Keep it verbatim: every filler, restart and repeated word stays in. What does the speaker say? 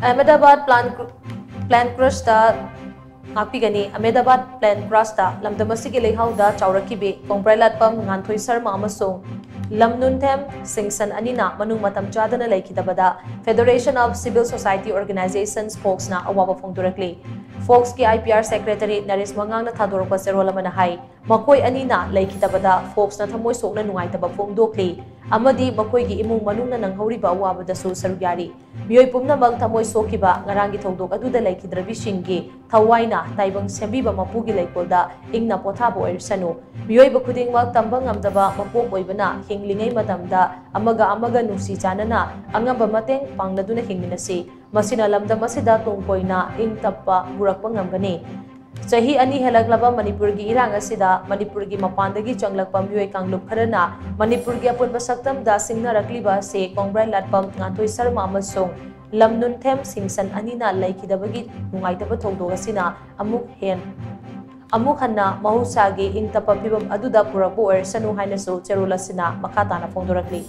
Ahmedabad plane plane crash ꯉꯥꯛꯄꯤꯒꯅꯤ꯫ Ahmedabad plane crash ꯂꯝꯗꯝ ꯑꯁꯤꯒꯤ ꯂꯩꯍꯥꯎꯗ ꯆꯥꯎꯔꯛꯈꯤꯕꯤ ꯀꯣꯡꯕ꯭ꯔꯥꯏꯂꯥꯠꯄꯝ ꯉꯥꯟꯊꯣꯏ ꯁꯔꯃ ꯑꯃꯁꯨꯡ ꯂꯝꯅꯨꯟꯊꯦꯝ ꯁꯤꯡꯁꯟ ꯑꯅꯤꯅ ꯃꯅꯨꯡ ꯃꯇꯝ ꯆꯥꯗꯅ ꯂꯩꯈꯤꯗꯕꯗ Federation of Civil Society Organizations, ꯐꯣꯛꯁꯅ ꯑꯋꯥꯕ ꯐꯣꯡꯗꯣꯔꯛꯂꯤ꯫ ꯐꯣꯛꯁꯀꯤ IPR secretary ꯅꯔꯦꯁ ꯃꯉꯥꯡꯅ ꯊꯥꯗꯣꯔꯛꯄ ꯆꯦꯔꯣꯜ ꯑꯃꯅ ꯍꯥꯏ, ꯃꯈꯣꯏ ꯑꯅꯤꯅ ꯂꯩꯈꯤꯗꯕꯗ ꯐꯣꯛꯁꯅ ꯊꯃꯣꯏ ꯁꯣꯛꯅ ꯅꯨꯡꯉꯥꯏꯇꯕ ꯐꯣꯡꯗꯣꯛꯂꯤ ꯑꯃꯗꯤ ꯃꯈꯣꯏꯒꯤ ꯏꯃꯨꯡ ꯃꯅꯨꯡꯅ ꯅꯪꯍꯧꯔꯤꯕ ꯑꯋꯥꯕꯗꯁꯨ ꯁꯔꯨꯛ ꯌꯥꯔꯤ꯫ ꯃꯤꯑꯣꯏ ꯄꯨꯝꯅꯃꯛ ꯊꯃꯣꯏ ꯁꯣꯛꯈꯤꯕ ꯉꯔꯥꯡꯒꯤ ꯊꯧꯗꯣꯛ ꯑꯗꯨꯗ ꯂꯩꯈꯤꯗ꯭ꯔꯕꯤꯁꯤꯡꯒꯤ ꯊꯋꯥꯏꯅ ꯇꯥꯏꯕꯪ ꯁꯦꯝꯕꯤꯕ ꯃꯄꯨꯒꯤ ꯂꯩꯀꯣꯜꯗ ꯏꯪꯅ ꯄꯣꯊꯥꯕ ꯑꯣꯏꯔꯁꯅꯨ꯫ ꯃꯤꯑꯣꯏꯕ ꯈꯨꯗꯤꯡꯃꯛ ꯇꯝꯕ ꯉꯝꯗꯕ ꯃꯄꯣꯛ ꯑꯣꯏꯕꯅ ꯍꯤꯡꯂꯤꯉꯩ ꯃꯇꯝꯗ ꯑꯃꯒ ꯑꯃꯒ ꯅꯨꯡꯁꯤ ꯆꯥꯟꯅꯅ ꯑꯉꯝꯕ ꯃꯇꯦꯡ ꯄꯥꯡꯅꯗꯨꯅ ꯍꯤꯡꯃꯤꯟꯅꯁꯤ꯫ ꯃꯁꯤꯅ ꯂꯝꯗꯝ ꯑꯁꯤꯗ ꯇꯨꯡ ꯀꯣꯏꯅ ꯏꯪ ꯇꯞꯄ ꯄꯨꯔꯛꯄ ꯉꯝꯒꯅꯤ꯫ ꯆꯍꯤ ꯑꯅꯤ ꯍꯦꯜꯂꯛꯂꯕ ꯃꯅꯤꯄꯨꯔꯒꯤ ꯏꯔꯥꯡ ꯑꯁꯤꯗ ꯃꯅꯤꯄꯨꯔꯒꯤ ꯃꯄꯥꯟꯗꯒꯤ ꯆꯪꯂꯛꯄ ꯃꯤꯑꯣꯏ ꯀꯥꯡꯂꯨꯞ ꯈꯔꯅ ꯃꯅꯤꯄꯨꯔꯒꯤ ꯑꯄꯨꯟꯕ ꯁꯛꯇꯝꯗ ꯁꯤꯡꯅꯔꯛꯂꯤꯕ ꯑꯁꯤ ꯀꯣꯡꯕ꯭ꯔꯥꯏ ꯂꯥꯠꯄꯝ ꯉꯥꯟꯊꯣꯏ ꯁꯔꯃ ꯑꯃꯁꯨꯡ ꯂꯝꯅꯨꯟꯊꯦꯝ ꯁꯤꯡꯁꯟ ꯑꯅꯤꯅ ꯂꯩꯈꯤꯗꯕꯒꯤ ꯅꯨꯡꯉꯥꯏꯇꯕ ꯊꯧꯗꯣꯛ ꯑꯁꯤꯅ ꯑꯃꯨꯛ ꯍꯦꯟ-, ꯑꯃꯨꯛ ꯍꯟꯅ ꯃꯍꯧꯁꯥꯒꯤ ꯏꯪ ꯇꯞꯄ ꯐꯤꯕꯝ ꯑꯗꯨꯗ ꯄꯨꯔꯛꯄ ꯑꯣꯏꯔꯁꯅꯨ ꯍꯥꯏꯅꯁꯨ ꯆꯦꯔꯣꯜ ꯑꯁꯤꯅ ꯃꯈꯥ ꯇꯥꯅ ꯐꯣꯡꯗꯣꯔꯛꯂꯤ꯫